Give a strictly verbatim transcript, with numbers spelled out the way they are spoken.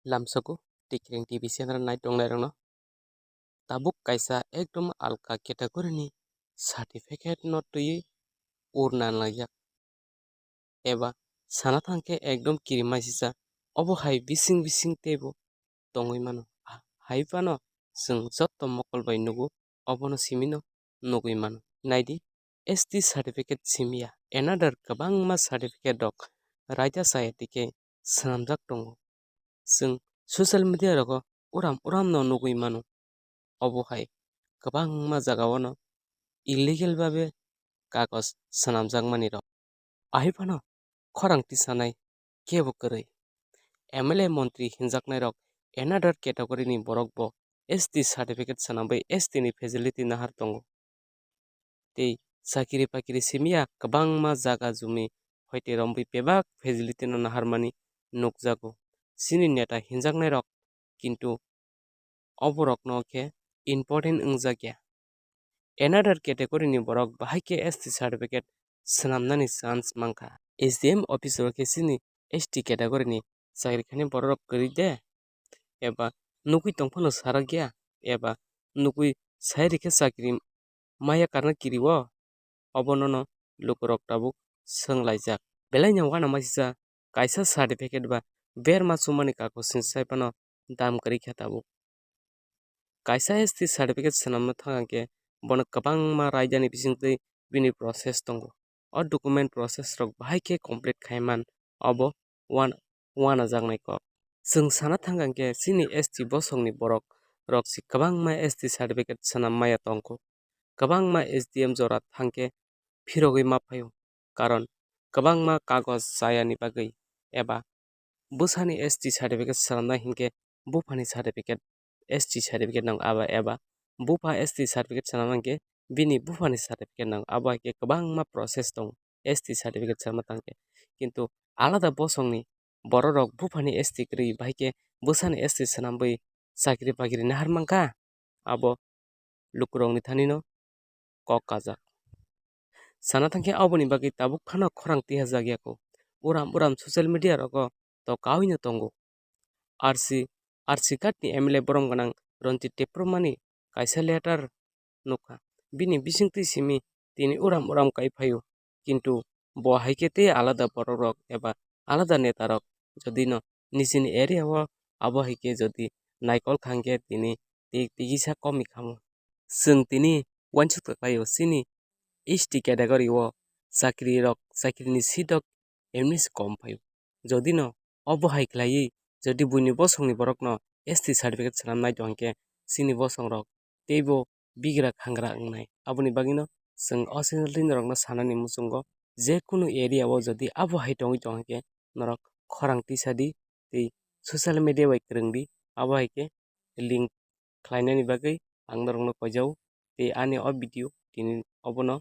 Lamsogo Tikreng T V channel nai tongnairokno tabuk kaisa ekdom alka category ni certificate no twiwi urna nangjak. Eba sana thangkhe ekdom kirimasisa, obo hai bising bising teibo tongwi mano. Hai phano chwng jotto mokol bai nugo, obono simino nugwi mano. Naidi, S T certificate simiya, another kwbangma certificate rok raida chaya tike swnamjak tongo. Chwng social media rogo uram uram no nugwi mano. Obo hai kwbangma jaga o no illegal babe kagoj swnamjakmani rok. Ahai phano khorang tisanai kebo kwrwi. M L A montri hinjaknai rok another category ni borok bo S T certificate swnamwi S T ni facility nahar tongo. Tei chakiri pakiri simiya kwbangma jaga jumi hoite romwi bebak facility no naharmani nukjago. Chini neta hinjaknai rok kintu oborokno khe important wngjakya. Another category ni borok bahai khe S T certificate swnamnani chance mankha. S D M office o khe chini S T category ni chakri khainai borok rok kwrwi de, eba nugwi tongphano sarakya, eba nugwi sai rikhe chakri maya karna kiri o, obono no lukurok tabuk swnglaijak. Belai no uanamasisa kaisa certificate ba berma chumani kagoj sini sai phano dam kwrwi kha tabuk. Kaisa S T certificate swnamna thang khe bono kwbangma raidani bisingtwi bini process tongo. O document process rok bahai khe complete khai man, obo uan-, uanajaknai kok. Chwng sana thang khe chini S T bosongni borok rok si kwbangma S T certificate swnam maya tongkho. Kwbangma S D M jora thang khe phirogwi ma phaio, karon kwbangma kagoj chayani bagwi eba bwsani S T certificate swnamna hinkhe buphani certificate, S T certificate nango aba eba bupha S T certificate swnamna hinkhe bini buphani certificate nango, abo hai khe kwbangma process tongo S T certificate swnamna tangkhe. Kintu alada bosongni bororok buphani S T kwrwi bahai khe bwsani S T swnamwi chakri bakri nahar mankha, abo lukurokni thanino kok kajak. Sana thangkhe aboni bagwi tabuk phano khorang tihajakya kho. Uram uram social media rogo to kaui no tongo. R C, R C card ni M L A borom gwnang Ranjit Debbarmani kaisa letter nukha. Bini bisingtwi simi tini uram uram kai phaio. Kintu bo hai khe tei alada borok rok eba alada neta rok jodi no nijini area o abo hai khe jodi naikol kha hwnkhe tini tei tigisa komi khamo. Chwng tini uansuk ta khlaio chini S T category o chakri rok, chakri ni seat rok emni se kom phaio. Jodi no obo hai khlaiwi jodi buini bosongni borok no S T certificate swnam nai tong hwnkhe chini bosong rok teibo bigra khangra wngnai. Aboni bagwino chwng o channel twi norokno sanani muchungo, je kunu area o jodi abo hai tongwi tong hwnkhe norok khorang tisa di tei social media bai kwrwng di, abo hai khe link khlainani bagwi ang norokno koijao tei ani o video tini obono